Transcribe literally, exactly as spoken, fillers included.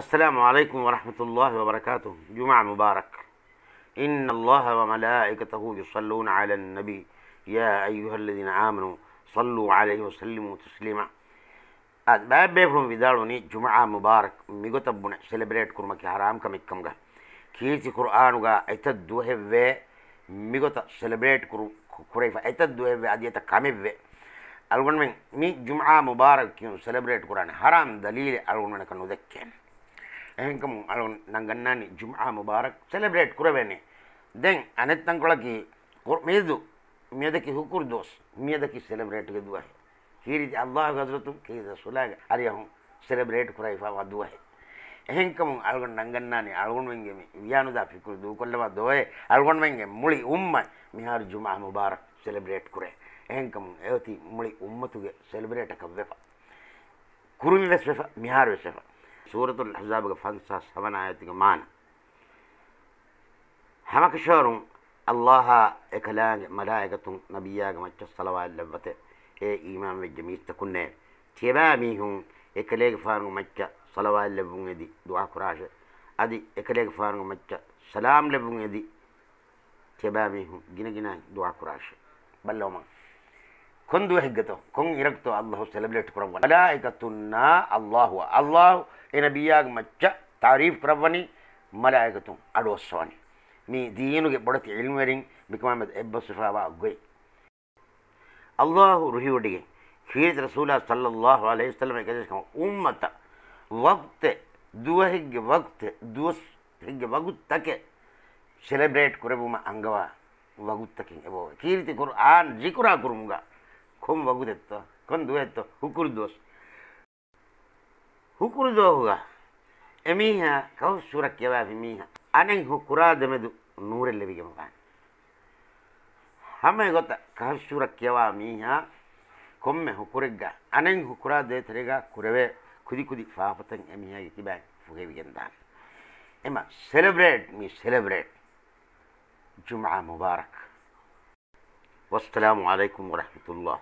السلام عليكم ورحمة الله وبركاته. جمعة مبارك. إن الله وملائكته يصلون على النبي، يا أيها الذين آمنوا صلوا عليه وسلموا تسليما. އާދެ، ބައެއް ބޭފުޅުން ވިދާޅުވަނީ ޖުމުޢާ މުބާރަކް މިގޮތަށް ބުނެ ސެލެބްރޭޓް ކުރުމަކީ ޙަރާމް ކަމެއްކަމުގަ. ކީރިތި ޤުރްއާނުގަ އެތައް ދުވަހެއްވޭ މިގޮތަށް ސެލެބްރޭޓް ކުރު-، ކު-، ކުރެވިފަ، އެތައް ދުވަހެއްވޭ އަދި އެތައް ކަމެއްވޭ. އަޅުގަނޑުމެން މި ޖުމުޢާ މުބާރަކް ކިޔުން ސެލެބްރޭޓް ކުރާނެ ޙަރާމް ދަލީލެއް އަޅުގަނޑުމެންނަކަށް ނުދެއްކޭނެ. އެހެންކަމުން އަޅުގަނޑު ނަންގަންނާނީ ޖުމުޢާ މުބާރަކް ސެލެބްރޭޓް ކުރެވޭނެ. ދެން އަނެއް ތަންކޮޅަކީ ކުރ-، މިއަދު، މިއަދަކީ ހުކުރު ދުވަސް، މިއަދަކީ ސެލެބްރޭޓްގެ ދުވަހެއް. ކީރިތި ﷲގެ ޙަޟްރަތުން ކީރިތި ރަސޫލާގެ އަރިޔަހުން ސެލެބްރޭޓް ކުރެވިފައިވާ ދުވަހެއް. އެހެންކަމުން އަޅުގަނޑު ނަންގަންނާނީ އަޅުގަނޑުމެންގެ މި ވިޔާނުދާ ފިކުރު ދޫކޮށްލަވާ ދޯއޭ، އަޅުގަނޑުމެންގެ މުޅި އުއްމަތް މިހާރު ޖުމުޢާ މުބާރަކް ސެލެބްރޭޓް ކުރޭ. އެހެންކަމުން އެއޮތީ މުޅި އުއްމަތުގެ ސެލެބްރޭޓަކަށް ވެފަ. ކުރިން ވެސް ވެފަ، މިހާރު ވެސް ވެފަ. ސޫރަތުލް އަޙްޒާބުގެ ފަންސާސް ހަވަނަ އާޔަތުގެ މާނަ. ހަމަކަށަވަރުން ﷲ އާ އެކަލާނގެ މަލާއިކަތުން ނަބިއްޔާގެ މައްޗަށް ޞަލަވާތް ލެއްވަތެ، އޭ އީމާންވެއްޖެ މީސްތަކުންނޭ! ތިޔަބައިމީހުން އެކަލޭގެފާނުގެ މައްޗަށް ޞަލަވާތް ލެއްވުން އެދި ދުޢާ ކުރާށޭ. އަދި އެކަލޭގެފާނުގެ މައްޗަށް ސަލާމް ލެއްވުން އެދި ތިޔަބައިމީހުން ގިނަގިނައިން ދުޢާ ކުރާށޭ. ބައްލަވަމާ. ކޮން ދުވަހެއްގަތޯ؟ ކޮން އިރަކުތޯ ﷲ ސެލެބްރޭޓް ކުރައްވަނީ؟ މަލާއިކަތުންނާ ﷲ އާ. ﷲ އެ ނަބިއްޔާގެ މައްޗަށް ތަޢުރީފް ކުރައްވަނީ، މަލާއިކަތުން އަޑުއައްސަވަނީ. މީ ދީނުގެ ބޮޑެތި ޢިލްމުވެރިން މިކަމާމެދު އެއްބަސްވެފައިވާ ގޮތް. ﷲ ރުހިވޮޑިގެން ކީރިތި ރަސޫލާ ޞައްލައްލާހު ޢަލައިހި ވަސައްލަމަ އެކަލޭގެފާނު އުއްމަތަށް ވަގުތެއް، ދުވަހެއްގެ ވަގުތެއް، ދުވަސް ހެއްގެ ވަގުތުތަކެއް ސެލެބްރޭޓް ކުރެއްވުމަށް އަންގަވާ ވަގުތުތަކެއް އެބައޮތް. ކީރިތި ޤުރްއާން ޒިކުރާ ކުރުމުގަ ކޮން ވަގުތެއްތޯ؟ ކޮން ދުވަހެއްތޯ؟ ހުކުރު ދުވަސް. ހުކުރު ދުވަހުގަ އެމީހާ ކަހަފް ސޫރަ ކިޔަވާފި މީހާ އަނެއް ހުކުރާ ދެމެދު ނޫރެއް ލިބިގެން ވާނެ. ހަމަ އެގޮތަށް ކަހަފް ސޫރަ ކިޔަވާ މީހާ ކޮންމެ ހުކުރެއްގަ އަނެއް ހުކުރާ ދޭތެރޭގަ ކުރެވޭ ކުދިކުދި ފާފަތައް އެމީހާގެ ކިބައިން ފުހެވިގެންދާނެ. އެމަ ސެލެބްރޭޓް މީ ސެލެބްރޭޓް. ޖުމްޢާ މުބާރަކް. ވައްސަލާމު ޢަލައިކުމް ވަރަޙްމަތުﷲ.